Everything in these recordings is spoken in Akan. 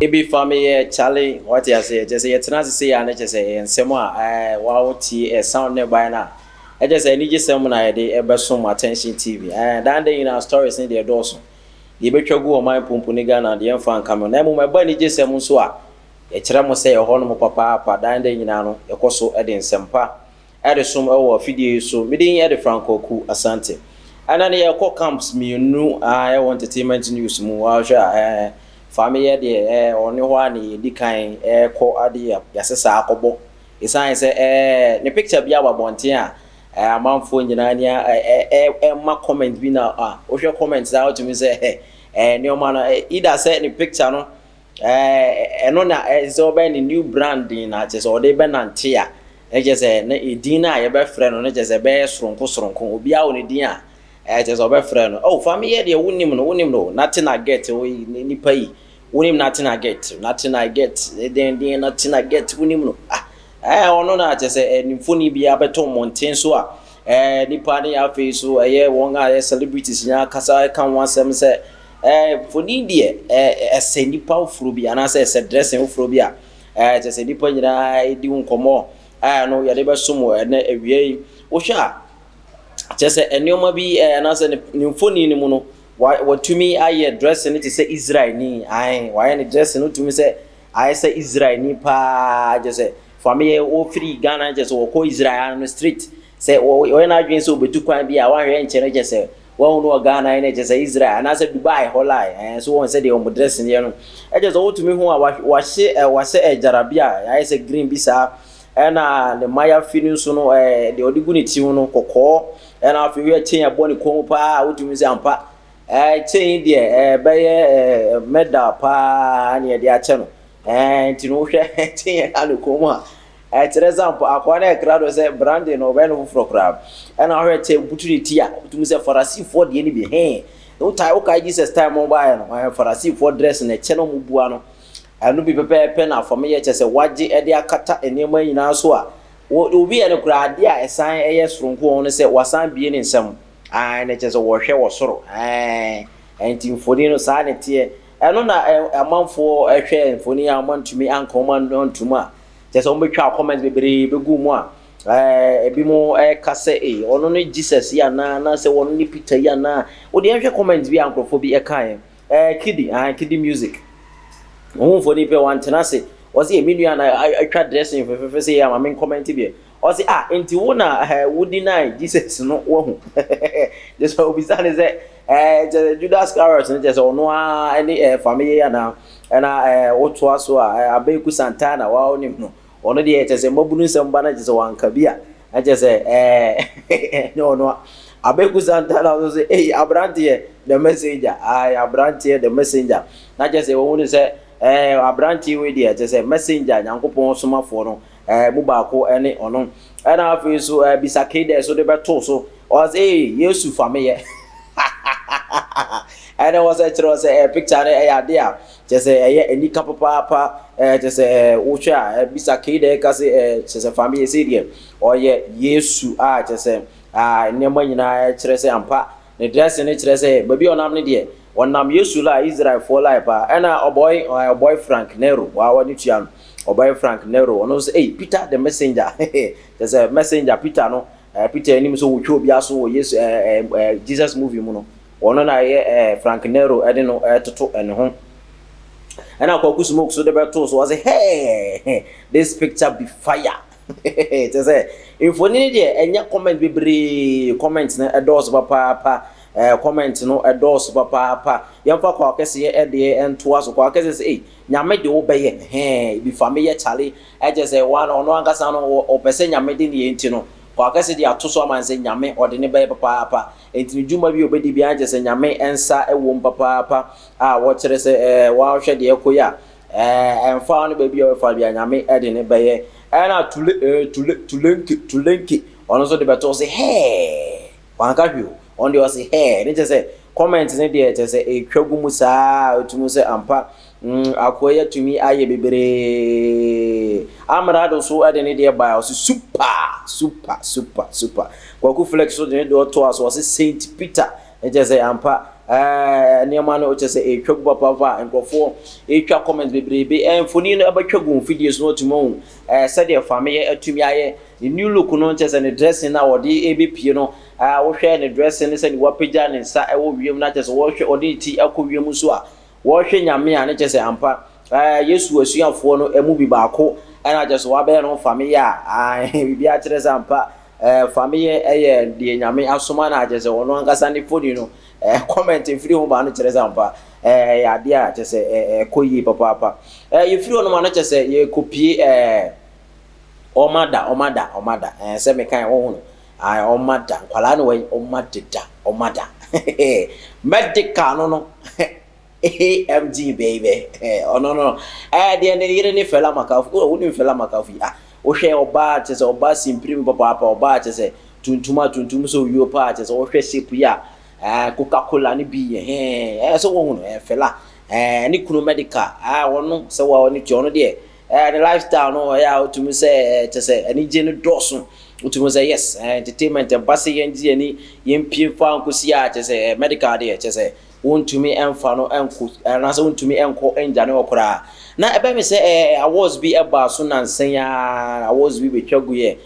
Ebi fa me yɛ Charlie, wate aseɛ, kyerɛ sɛ yɛtena ase sei a na kyerɛ sɛ ɛyɛ nsɛm a ɛɛ wotie ɛ sound ne baeɛ no a ɛkyerɛ sɛ anigyesɛm na yɛde ɛbɛsom Attention TV. Ɛɛ daa da nyinaa stories ne deɛ ɛdɔɔso. Deɛ ɛbɛtwa gu ɔman pompo ne Ghana deɛ ɛmfa nka me. Na mmom ɛba anigyesɛm nso a yɛkyerɛ mo sɛ ɛhɔ nom papaapa daa da nyinaa no yɛkɔ so de nsɛmpa de som wɔ afidie yi so. Me din de Frank Kwaku Asante. Ɛnɛ no yɛrekɔ camps mmienu a ɛwɔ entertainment news mu. Wahwɛ a ɛɛ Fameyɛ deɛ ɛɛ ɔne hɔ a na yɛdi kan ɛrekɔ ade yɛasesa akɔbɔ. Ɛsiane sɛ ɛɛ ne picture bi aba abɔnten a ɛɛ amanfoɔ nyinaa ni ɛɛ ɛɛ ɛma comment bi na a wohwɛ comment saa wotumi sɛ ɛɛ nneɛma no either sɛ ne picture no ɛɛ ɛno na ɛsɛ sɛ ɔbɛyɛ ne new branding na kyerɛ sɛ ɔde bɛnante a ɛkyɛ sɛ ne edin no a yɛbɛfrɛ no no kyerɛ sɛ ɛbɛyɛ soronko soronko. Obiara wɔ ne din a ɛkyerɛ sɛ ɔbɛfrɛ no. Oh, Fameyɛ deɛ wonim no, wonim no, nothing I get o nipa yi wonim nothing I get, nothing I get den den, nothing I get, wonim no. Ah, ɔno na kyerɛ sɛ ɛne mfoni bi abɛtɔ mmɔnten so a nipa ne afei so ɛyɛ wɔn a ɛyɛ celebrities nyinaa kasa ɛka ho asɛm sɛ mfoni deɛ ɛsɛ nipa foforɔ bi anaasɛ ɛsɛ dressing foforɔ bi a kyerɛ sɛ nipa nyinaa edi ho nkɔmmɔ ɛɛ no yɛde bɛsom ɛnɛ awia yi. Wohwɛ a kyerɛ sɛ nneɛma bi anaasɛ ne mfoni no mu no watumi ayɛ dressing no te sɛ Israelni ae wayɛ ne dressing no tumi sɛ ayɛ sɛ Israelni paa. Kyerɛ sɛ Fameyɛ wɔfiri Ghana kyerɛ sɛ wɔkɔ Israel no straight sɛ ɔyɛ n'adwene sɛ ɔbɛtu kwan bi a wahwɛ nkyɛn no kyerɛ sɛ wɔn no wɔ Ghana ne kyerɛ sɛ Israel anaasɛ Dubai hɔ line so wɔn sɛ deɛ wɔn dressing yɛ no ɛkyerɛ sɛ wotumi ho a wahyɛ wahyɛ ɛgyarabi a ayɛ sɛ green bi saa, ɛna ne mmayafi no nso no deɛ ɔde gu ne ti ho no kɔkɔɔ, ɛna afei woyɛ chain ɛbɔ ne kɔn mu paa, wotumi sɛ ampa chain deɛ ɛbɛyɛ medal paa ne yɛde akyɛ no. Nti no wohwɛ chain ɛda ne kɔn mu a ɛkyerɛ sɛ ampa akoa no ɛkra do sɛ branding no ɔbɛyɛ no foforɔ koraa. Ɛna wohwɛ kyɛ butu ne ti a wotumi sɛ Farisifoɔ deɛ no bi hɛn wotae wokae Jesus time ɔbaeɛ no Farisifoɔ dress no ɛkyɛ no ɔmo bua no ɛno bi pɛpɛɛpɛ na Fameyɛ kyɛ sɛ wagye ɛde akata nneɛma nyinaa so a obi yɛ no koraa. Adeɛ a ɛsan ɛyɛ soronko wɔn no sɛ wasan bie ne nsam ɛɛ ne kyɛ sɛ wɔhwɛ wɔ soro. Nti mfoni no saa ne teɛ. Ɛno na amanfoɔ ɛhwɛ mfoni a wɔn antumi anka wɔn antum a kyɛ sɛ wɔbɛtwa comment bebree bɛgu mu a ebi mo ɛka sɛ ee ɔno ne Jesus yi anaa anaasɛ ɔno ne Peter yi anaa. Wɔde ɛhwɛ comment bi a nkurɔfoɔ bi ɛka yɛ Kidi Kidi Music ohun mfoni pɛ wantena ase, wɔsi emi nua na atwa dressing fɛfɛɛfɛ sɛ yɛ ama me comment bi. Ɔsi ah, nti wo na wo deny Jesus no wahu kyɛ sɛ obisa ne sɛ kyɛ sɛ Judas Iscariot no kyɛ sɛ ɔno ara ne Fameyɛ anaa. Ɛna wotoa so a Abeku Santana wa onim no, ɔno deɛ kyɛ sɛ mmabunu nsɛm ba no kyɛ sɛ wanka bi a ɛkyɛ sɛ ɛnyɛ ɔno a. Abeku Santana nso sɛ ei aberanteɛ the messenger, ayi aberanteɛ the messenger, na kyɛ sɛ wɔn sɛ aberanteɛ wei deɛ kyɛ sɛ messenger Nyankopɔn somafoɔ no mu baako ɛne ɔno. Ɛna afei so bisa kede so de bɛto so, ɔsɛ ee Yesu Fameyɛ. Ɛna wɔ sɛ kyerɛ sɛ picture no ɛyɛ ade a kyerɛ sɛ ɛyɛ anika papaapa. Kyerɛ sɛ wohwɛ a bisa kede ka sɛ kyerɛ sɛ Fameyɛ sɛ deɛ ɔyɛ Yesu a kyerɛ sɛ nneɛma nyinaa kyerɛ sɛ ampa ne dress no kyerɛ sɛ baabi a ɔnam no deɛ ɔnam Yesu la Israelfoɔ la paa. Ɛna ɔbɔy Frank Nero wa wɔne tua no, ɔbɔy Frank Nero ɔno nso ɛy Peter the messenger, kyerɛ sɛ messenger Peter no Peter anim sɛ wɔtwa obi aso wɔ Yesu ɛɛ ɛɛ Jesus movie mu no, ɔno na ɛyɛ Frank Nero ɛde no ɛtoto ɛne ho. Ɛna Kwaku Smoke so de bɛto so, ɔsɛ hey, this picture be fire. Kyerɛ sɛ mfoni deɛ ɛnyɛ comment bebree, comment no ɛdɔɔso papaapa, comment no ɛdɔɔso papaapa. Yɛmfa kɔ akɛseɛ ɛdeɛ ɛntoa so. Kɔ akɛseɛ sɛ ei Nyame de wo bɛyɛ hɛn ebi Fameyɛ kyale ɛkyɛ sɛ wɔn ɔno ankasa no ɔpɛ sɛ Nyame de ne yɛ nti no kɔ akɛseɛ de ato so ama sɛ Nyame ɔde ne bɛyɛ papaapa. Nti ne dwuma bi a ɔbɛdi bi akyɛ sɛ Nyame nsa ɛwɔ mu papaapa a wɔkyerɛ sɛ wɔahwɛ deɛ ɛkɔ yi a ɛmfa no baabi a ɔbɛfa bi a Nyame ɛde ne bɛyɛ. Ɛna tule tule tulenke tulenke ɔno nso de bɛto sɛ hɛɛ wanka hwee o, ɔno deɛ ɔse hɛɛ ne kyɛ sɛ comment ne deɛ kyɛ sɛ ɛtwa gu mu saa ɛtumi sɛ ampa akoa yi atumi ayɛ bebree. Amerado so ɛde ne deɛ baa, ɔse super super super super. Kwaku Flex so de ne deɛ ɔtoa so, ɔse Saint Peter ne kyɛ sɛ ampa. Ɛɛ nneɛma no kyerɛ sɛ ɛretwa gu papaapa a nkurɔfoɔ ɛretwa comment bebrebe. Ɛɛ mfonin no ɛbɛtwa gu mfidie so na watumi ahu ɛɛ sɛdeɛ Fameye atumi ayɛ ne new look no, kyerɛ sɛ ne dressing no a ɔde ɛrebɛpie no. Ɛɛ wohwɛ ne dressing ne sɛdeɛ wapagya ne nsa ɛwɔ wiem na kyerɛ sɛ wɔhwɛ ɔde ne ti akɔ wiem nso a wɔhwɛ Nyame a, ne kyerɛ sɛ ampa ɛɛ Yesu asuafoɔ no ɛmu bi baako ɛna kyerɛ sɛ wabɛyɛ no Fameye a ɛɛ biribiara kyerɛ sɛ ampa ɛɛ Fameye ɛyɛ deɛ Nyame asoma no a kyerɛ sɛ ɔno ankasa ne foni no. Comment mfiri ho ba no kyerɛ sɛ ampa ɛyɛ adeɛ a kyerɛ sɛ ɛkɔ yie papaapa. Yɛfiri hɔ nom a, na kyerɛ sɛ yɛkɔpie ɔma da ɔma da ɔma da sɛ meka yɛ wɔn no ɔma da nkwadaa no wɔyi ɔma deda ɔma da Medikal no AMG baby, ɔno no deɛ ne yere ne Fella Makafui. Oh, wonim Fella Makafui ah, wohwɛ ɔbaa kyerɛ sɛ ɔbaa simpiri mu papaapa, ɔbaa kyerɛ sɛ tuntum a tuntum sɛ owuo paa, kyerɛ sɛ wohwɛ shape yi a Coca Cola ne bi ɛhɛn sɛ wɔhu no Fella ne kunu Medikal ɔno sɛ wɔ ne tua ɔno deɛ ne lifestyle no ɔyɛ a wotumi sɛ kyerɛ sɛ anigye no dɔɔso, wotumi sɛ yes, entertainment ɛba sɛ yɛn gye yɛn yɛn pie fa nkosi a kyerɛ sɛ Medikal deɛ kyerɛ sɛ wontumi mfa no nko anaasɛ wontumi nkɔ ngya ne hɔ koraa. Na ɛbɛn me sɛ awards bi ɛbaa so nansa yi ara, awards bi bɛtwa gu yɛ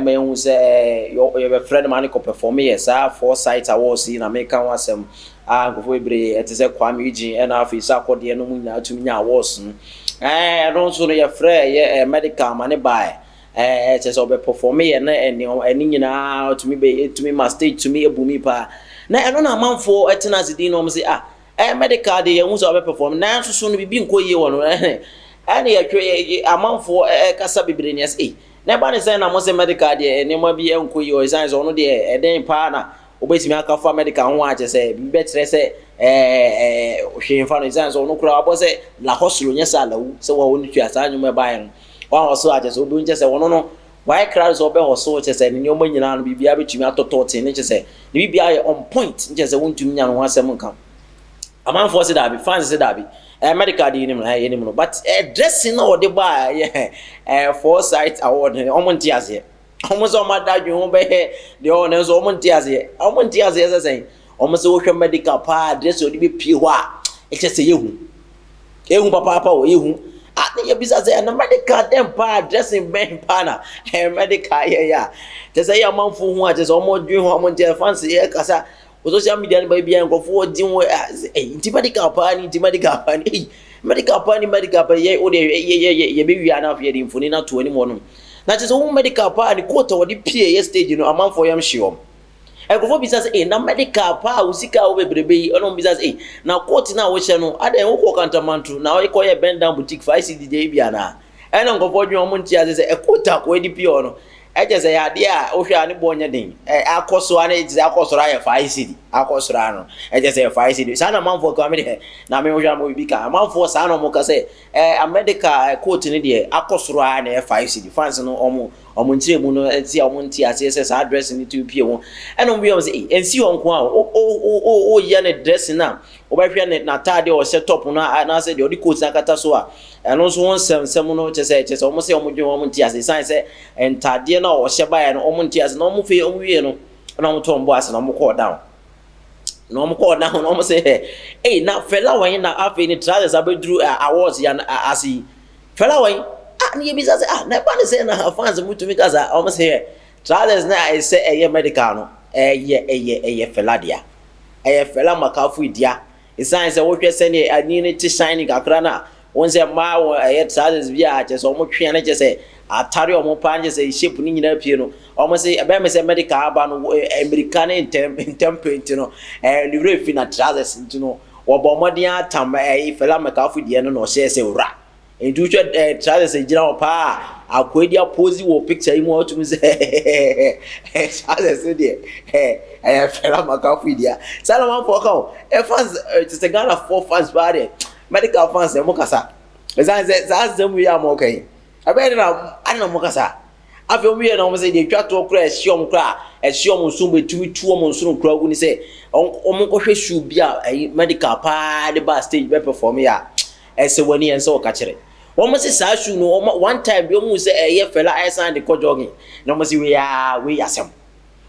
ma yɛhu sɛ yɛbɛfrɛ no ma ne kɔ perform yɛ saa Foresight Awards yi na meka ho asɛm a nkurɔfoɔ bebree ɛte sɛ Kwame Eugene ɛna afei sɛ akɔdeɛ no mu nyinaa tumi nya awards no. Ɛno nso no yɛfrɛ ɛyɛ Medikal ma ne baeɛ kyerɛ sɛ ɔbɛ perform yɛ na ɛne ɛne nyinaa tumi bɛ tumi ma stage tumi ebu mi paa. Na ɛno na amanfoɔ ɛtena ase din na wɔn sɛ ah, Medikal deɛ yɛn ho sɛ ɔbɛ perform nanso so no bibi nkɔ yie wɔ no. Ɛne yɛtwe amanfoɔ ɛkasa bebree ne ɛsɛ ɛy na ɛba ne sɛn na mo sɛ Medikal deɛ nneɛma bi nkɔ yie wɔ ɛsan sɛ ɔno deɛ ɛdɛn paa na wobɛtumi aka fa Medikal ho a kyerɛ sɛ biribi bɛkyerɛ sɛ ɛɛ hwee mfa no, ɛsan sɛ ɔno koraa wabɔ sɛ la hɔsoro nyɛ sɛ alawu sɛ wɔn wɔn tua saa nnwuma ɛbaeɛ no wɔn ahɔ so a kyerɛ sɛ obi nkyɛ sɛ ɔno no wayɛ krado sɛ ɔbɛhɔ so, kyerɛ sɛ ne nneɛma nyinaa no biribiara bɛtumi atɔtɔ ten ne kyerɛ sɛ ne biribiara yɛ on point, nkyɛ sɛ wontumi nya no ho asɛm nka. Amanfoɔ sɛ daabi, fans sɛ daabi, Medikal de yɛnim no, yɛnim no, but dressing na ɔde ba ɛyɛ Foresight Award no, ɔmo nte aseɛ. Ɔmo sɛ ɔmo ada adwene ho bɛyɛ deɛ ɔwɔ no nso ɔmo nte aseɛ. Ɔmo nte aseɛ sɛ sɛn ɔmo sɛ wohwɛ Medikal paa dressing ɔde bɛpie hɔ a, ɛkyɛ sɛ yɛhu ehu papaapa wɔ yɛhu ah, ne yɛbisa sɛ ɛna Medikal dɛn paa, dressing bɛn paa na Medikal yɛ yɛ a kyɛ sɛ yɛ amanfo ho a kyɛ sɛ ɔmo dwen ho, ɔmo nte. Fans yɛ kasa wɔ social media no baabi a nkurɔfoɔ di ho ɛy nti Medikal paa ni, nti Medikal paa ni, ɛy Medikal paa ni, Medikal paa yɛ o de yɛ yɛ yɛ yɛbɛwia na afei yɛde mfoni no ato anim hɔ nom na kyerɛ sɛ wɔn Medikal paa ne coat a wɔde pie yɛ stage no, amanfoɔ yam hye wɔn. Nkurɔfoɔ bisa sɛ ɛy na Medikal paa wo sika a wo bebrebe yi, ɛna wɔn bisa sɛ ɛy na coat no a wohyɛ no adan wokɔ Kantamanto na ɔkɔ yɛ bend down boutique 5 cedi deɛ bi anaa? Ɛna nkurɔfoɔ dwen, wɔn nte ase sɛ ɛcoat a kɔɛ de pie hɔ no ɛkyɛ sɛ yɛ adeɛ a wohwɛ a ne bɔ nyɛ den akɔ so a ne kyerɛ akɔ soro ayɛ 5 cedi akɔ soro ano, ɛkyɛ sɛ 5 cedi saa na amanfoɔ ka. Mi deɛ na mi wohwɛ a mo bibi ka amanfoɔ saa na wɔn ka sɛ Medikal coat no deɛ akɔ soro a na ɛyɛ 5 cedi. Fans no ɔmo nkyerɛ mu no ɛti a ɔmo nte aseɛ sɛ saa dressing no ti pie ho. Ɛna ɔmo bi wɔn sɛ ɛnsi hɔ nko a o o o o yɛ ne dressing a wɔbɛhwɛ ne n'ataade a ɔhyɛ top no anaasɛ deɛ ɔde coat no akata so a ɛno nso ho nsɛm nsɛm no kyɛ sɛ ɔmo sɛ ɔmo dwen wɔn nte ase san sɛ ntaadeɛ no a ɔhyɛ baeɛ no ɔmo nte ase. Na ɔmo fei ɔmo wie no ɛna ɔmo tɔn bɔ ase na ɔmo kɔɔ down na ɔmo kɔɔ down na ɔmo sɛ ɛy na Fella wɔn na afei ne trousers abɛduru awards ya ase yi. Fella wɔn ah ne yɛ bisa sɛ ah, na ɛba ne sɛ na fans mo tumi kasa. Ɔmo sɛ trousers na ɛsɛ ɛyɛ Medikal no ɛyɛ Fella dea, ɛyɛ Fella Makafui dea, ɛsiane sɛ wohwɛ sɛneɛ ani no te shine kakra no a wɔn sɛ mmaa wɔ ɛyɛ trousers bi a kyerɛ sɛ wɔn twea no kyerɛ sɛ atare wɔn paa kyerɛ sɛ shape no nyinaa pie no. Wɔn sɛ ɛbɛyɛ mi sɛ Medikal aba no mmirika ne ntɛm ntɛm pɛ nti no ne werɛ fi na trousers nti no wɔbɔ mmɔden atam ɛyɛ Fella Makafui deɛ no na ɔhyɛ sɛ owura. Nti wohwɛ trousers gyina hɔ paa akoa di apose wɔ picture yi mu a, wotumi sɛ trousers deɛ ɛyɛ Fella Makafui deɛ. Saa na manfoɔ ka o. Fans te sɛ Ghanafoɔ fans paa deɛ, Medikal fans ɛmo kasa ɛsan sɛ saa asɛm yi a mo ka yi ɛbɛyɛ de na ade na mo kasa. Afei wɔn yɛ na wɔn sɛ deɛ etwa toɔ koraa ɛhyɛ wɔn koraa ɛhyɛ wɔn nso bɛtumi tu wɔn nsono koraa gu ne sɛ wɔn nkɔhwɛ shoe bi a ɛyi Medikal paa de ba stage bɛ perform yɛ a ɛsɛ wɔn ani yɛn sɛ ɔka kyerɛ wɔn sɛ saa shoe no wɔn one time bi wɔn sɛ ɛyɛ Fella ɛsan de kɔ jogging na wɔn sɛ wei aa wei yɛ asɛm,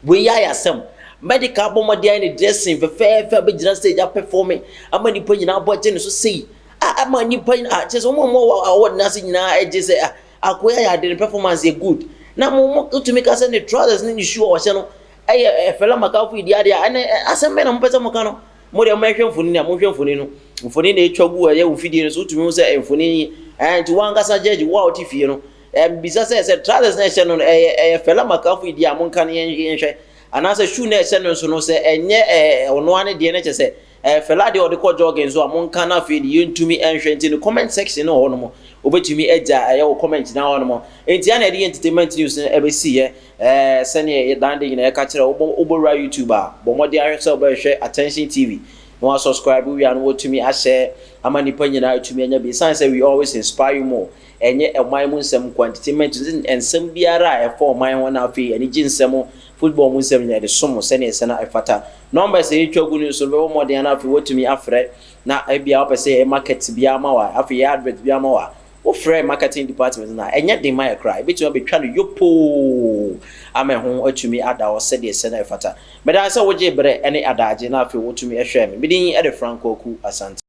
wei yɛ ayɛ asɛm. Medikal abɔ mmɔden ayɛ ne dressing fɛfɛɛfɛ abɛgyina stage apɛfɔme ama nnipa nyinaa abɔ agye ne so sei a ama nnipa nyinaa kyerɛ sɛ wɔn a wɔwɔ award no ase nyinaa agye sɛ ah akoya yɛ ade ne performance yɛ good na mo mo tumi ka sɛ ne trousers ne ne shoe a ɔhyɛ no ɛyɛ Fela Makafui deɛ adeɛ a ɛnɛ asɛm bɛn na mopɛ sɛ moka no? Mo deɛ mohwɛ mfoni a monhwɛ mfoni no mfoni na ɛtwa gu ɛyɛ wo fidie no so wotumi hu sɛ mfoni yi ɛɛ nti wankasa judge wo a wote fie no ɛmbisa sɛ sɛ trousers na ɛhyɛ no no ɛyɛ ɛyɛ Fela Makafui deɛ a monka no yɛnhwɛ anaasɛ shoe na ɛhyɛ no nso no sɛ ɛnyɛ ɛɛ ɔno ara ne deɛ no kyɛ sɛ ɛɛ Fela deɛ ɔde kɔ jogging nso a monka no afei de yɛntumi ɛnhwɛ. Nti no comment section no wɔ hɔ nom, wobɛtumi agya ɛyɛ wo comment na hɔ nom. Nti ana yɛde yɛ entertainment news no ɛbɛsi yɛ ɛɛ sɛneɛ yɛdan de nyina yɛka kyerɛ wobɔ wobɔwura YouTube a, bɔ mmɔden ahwɛ sɛ wobɛhwɛ Attention TV na wa subscribe. Wie a no wɔtumi ahyɛ ama nipa nyinaa atumi anya bi, ɛsiane sɛ we always inspire you more. Ɛnyɛ ɔman mu nsɛm nko, entertainment nsɛm biara a ɛfa ɔman ho na afei anigye nsɛm, football mu nsɛm nyinaa yɛde som sɛneɛ ɛsɛ na ɛfata. Numbers a yɛtwa gu no nso no, bɛbɔ mmɔden na afei wɔtumi afrɛ na ebia wopɛ sɛ yɛyɛ market biara ma wa, afei yɛ advert biara ma wa, wofrɛ marketing department na ɛnyɛ den ma yɛ koraa, ebɛtumi abɛtwa no yopoo ama ɛho atumi ada hɔ sɛdeɛ ɛsɛ na ɛfata. Mɛda sɛ wogye berɛ ne adagye na afei wotumi hwɛ me. Medin ɛde Franco Aku Asante.